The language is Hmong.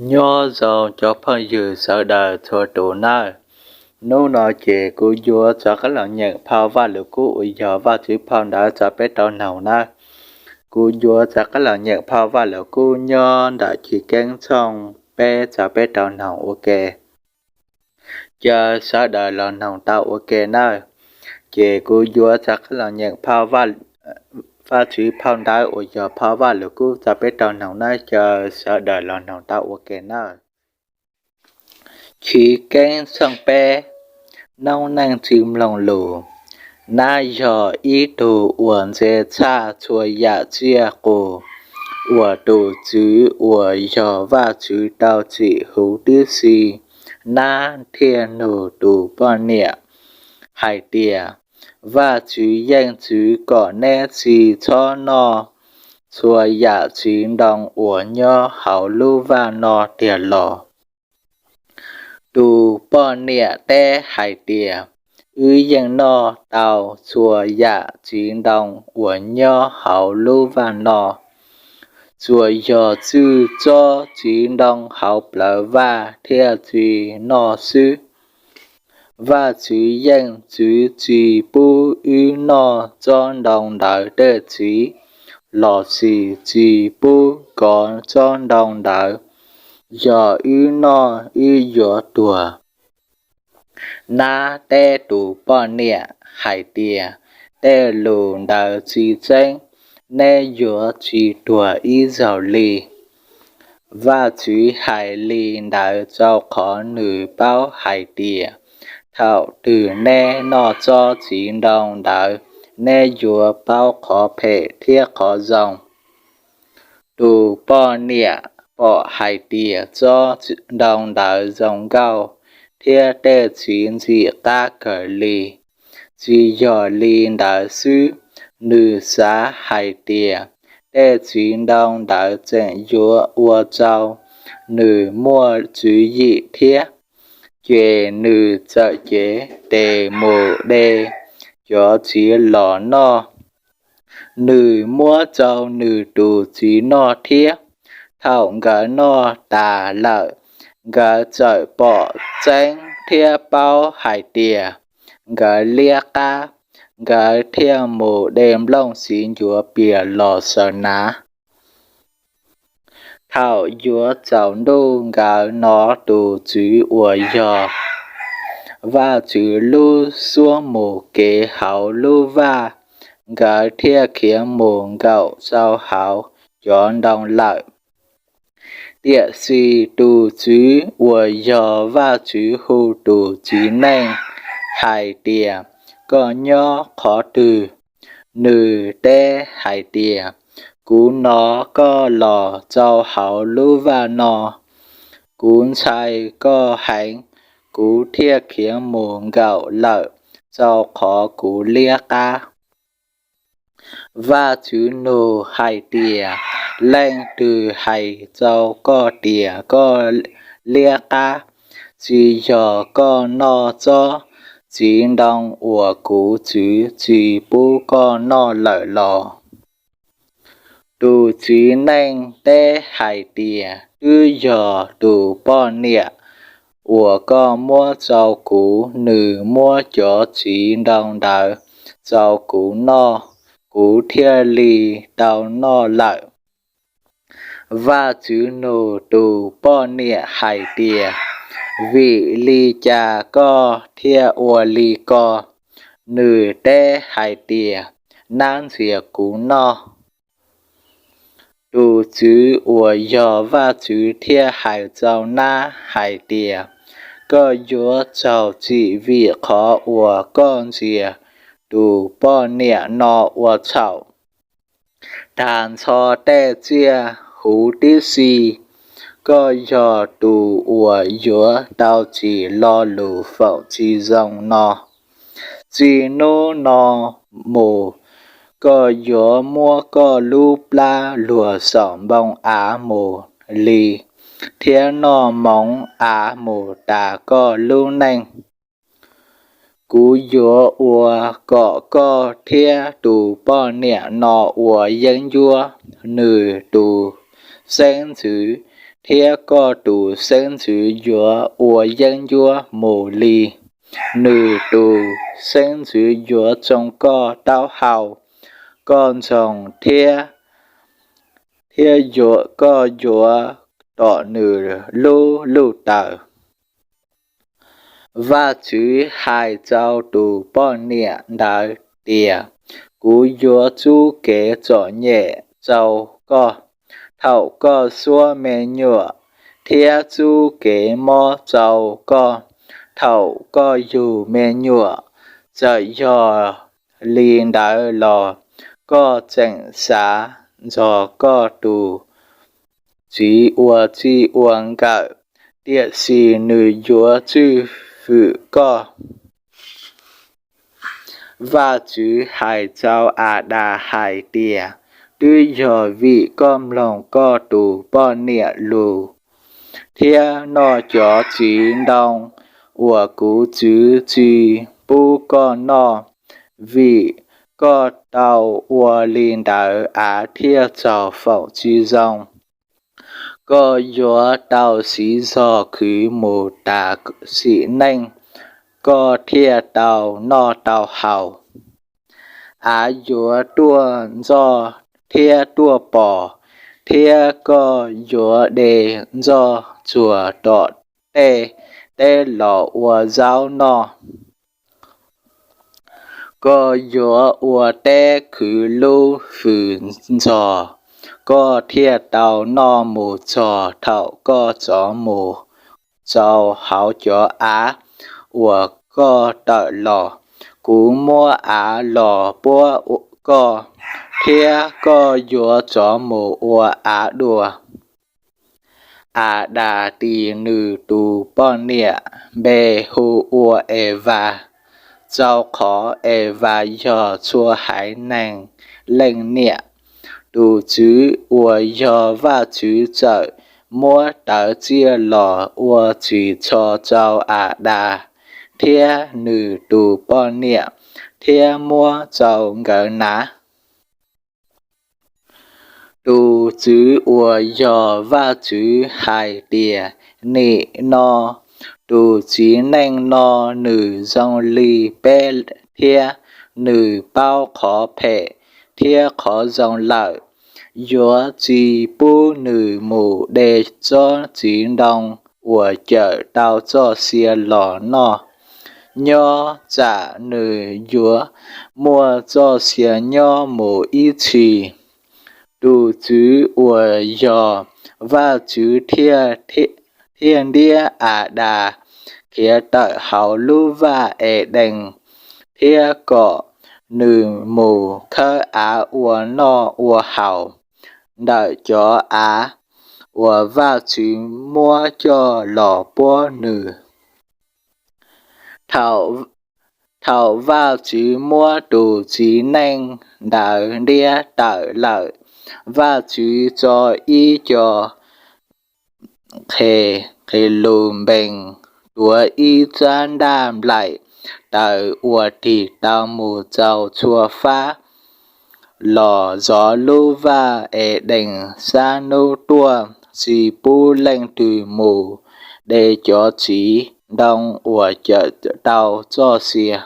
Nyob zoo cov phooj ywg sawv daws txhua tus nawb. Hnub no ces kuv yuav rov qab los nyeem phau Vajluskub uas yog Vajtswv phau ntawv rau peb tau noog nawb. Kuv yuav rov qab los nyeem phau Vajluskub nyob ntawm Chiv Keeb tshooj peb rau peb tau noog ua ke. Caw sawv daws los noog tau ua ke nawb. Ces kuv yuav rov qab los nyeem phau Vajtswv phau ntawv uas yog phau Vajluskub rau peb tau noog nawb. Caw sawv daws los noog tau ua ke nawb. Chiv Keeb tshooj peb, noob neej tsis mloog lus. Nab yog ib tug uas ntse tshaj txhua yam tsiaj qus uas tus Tswv uas yog Vajtswv tau tsim huv tib si. Nab thiaj nug tus poj niam hais tias, Vajtswv yeej txwv kom neb tsis txhob noj txhua yam txiv ntoo uas nyob hauv lub vaj no tiag los? Tus poj niam teb hais tias, Wb yeej noj tau txhua yam txiv ntoo uas nyob hauv lub vaj no, tsuas yog txwj tsob txiv ntoo hauv plawv vaj thiaj tsis noj xwb. Vajtswv yeej txwv tsis pub wb noj tsob ntoo ntawd tej txiv, los sis tsis pub kov tsob ntoo ntawd, yog wb noj wb yuav tuag. Nab teb tus poj niam hais tias, Tej lus ntawd tsis tseeb, neb yuav tsis tuag ib zaug li. Vajtswv hais li ntawd rau qhov nws paub hais tias, thaum twg neb noj tsob txiv ntoo ntawd, neb yuav paub qhov phem thiab qhov zoo. Tus poj niam pom hais tias tsob ntoo ntawd zoo nkauj thiab tej txiv ntxim qab kawg li. Tsis yog li ntawd xwb, nws xav hais tias tej txiv ntoo ntawd tseem yuav ua rau nws muaj tswv yim thiab, ces nws txawm cev tes mus de cov txiv los noj. Nws muab rau nws tus txiv noj thiab. Thaum nkawd noj tas lawm, nkawd txawm pom tseeb thiab paub hais tias nkawd liab qab. Nkawd thiaj mus de nplooj siv ncuav pias los xaws hnav. Thaum yuav tsaus ntuj nkawd hnov tus Tswv uas yog Vajtswv lub suab mus kev hauv lub vaj, nkawd thiaj khiav mus nkaum rau hauv cov ntoo lawm. Tiam sis tus Tswv uas yog Vajtswv hu tus txiv neej hais tias, Koj nyob qhov twg? Nws teb hais tias, Kuv hnov koj los rau hauv lub vaj no, kuv ntshai koj heev, kuv thiaj khiav mus nkaum lawm, rau qhov kuv liab qab. Vajtswv nug hais tias, Leej twg hais rau koj tias koj liab qab? Tsis yog koj noj tsob txiv ntoo uas kuv txwv tsis pub koj noj lawm los? Tus txiv neej teb hais tias, Twb yog tus poj niam uas koj muab rau kuv, nws muab cov txiv ntoo ntawd rau kuv noj, kuv thiaj li tau noj lawm. Vajtswv nug tus poj niam hais tias, Vim li cas koj thiaj ua li ko? Nws teb hais tias, Nab ntxias kuv noj. Tus Tswv uas yog Vajtswv thiaj hais rau nab hais tias, Koj yuav raug txim vim qhov uas koj ntxias tus poj niam no ua txhaum. Tag nrho tej tsiaj huv tib si, koj yog tus uas yuav tau txim lo lus foom tsis zoo no. Txij hnub no mus, koj yuav muab koj lub plab luag saum npoo av mus li, thiab noj hmoov av mus tas koj lub neej. Kuv yuav ua kom koj thiab tus poj niam no ua yeeb ncuab, nws tus xeeb ntxwv thiab koj tus xeeb ntxwv yuav ua yeeb ncuab mus li. Nws tus xeeb ntxwv yuav tsoo koj taub hau, koj ntsoog thiab, thiab koj yuav tom nws lub luj taws. Vajtswv hais rau tus poj niam ntawd tias, Kuv yuav tsub kev txom nyem rau koj, thaum koj suab me nyuam, thiab tsub kev mob rau koj, thaum koj yug me nyuam. Txawm yog li ntawd los koj tseem xav nrog koj tus txiv ua txij ua nkawm, tiam sis nws yuav tswj fwm koj. Vajtswv hais rau Adas hais tias, Twb yog vim koj mloog koj tus poj niam lus thiab noj cov txiv ntoo uas kuv txwv tsis pub koj noj, vim koj tau ua li ntawd av thiaj raug foom tsis zoo. Koj yuav tau siv zog khwv mus tas sim neej, koj thiaj tau noj tau haus. Av yuav tuaj nroj thiab tuaj pos, thiab koj yuav de nroj tsuag tom tej teb los ua zaub noj. Koj yuav ua teb khwv lub fwm ntxhov, koj thiaj tau noj mus txog thaum koj rov mus rau hauv cov av uas koj tawm los. Kuv muab av los puab koj, thiab koj yuav rov mus ua av dua. Adas tis nws tus poj niam npe hu ua Evas, rau qhov Evas yog txhua haiv neeg leej niam. Tus Tswv uas yog Vajtswv txawm muab tawv tsiaj los ua ris tsho rau Adas thiab nws tus poj niam, thiab muab rau nkawd hnav. Tus Tswv uas yog Vajtswv hais tias, Nim no tus txiv neej no nws zoo li peb thiab, nws paub qhov phem thiab qhov zoo lawm. Yuav tsis pub nws mus de tsob txiv ntoo uas cawm tau txoj sia los noj. Nyob tsam nws yuav muaj txoj sia nyob mus ib txhis. Tus Tswv uas yog Vajtswv thiaj ntiab Adas khiav tawm hauv lub vaj Edees, thiab kom nws mus khawb av ua noj ua haus ntawm cov av uas Vajtswv muab coj los puab nws. Thaum Vajtswv muab tus txiv neej ntawd ntiab tawm lawm, Vajtswv tso ib co qhe, qhe lus npees tuav ib tsab ntaj nplaim taws uas tig tau mus rau txhua fab los zov lub vaj Edees sab hnub tuaj, tsis pub leej twg mus de cov txiv ntoo uas cawm tau txoj sia.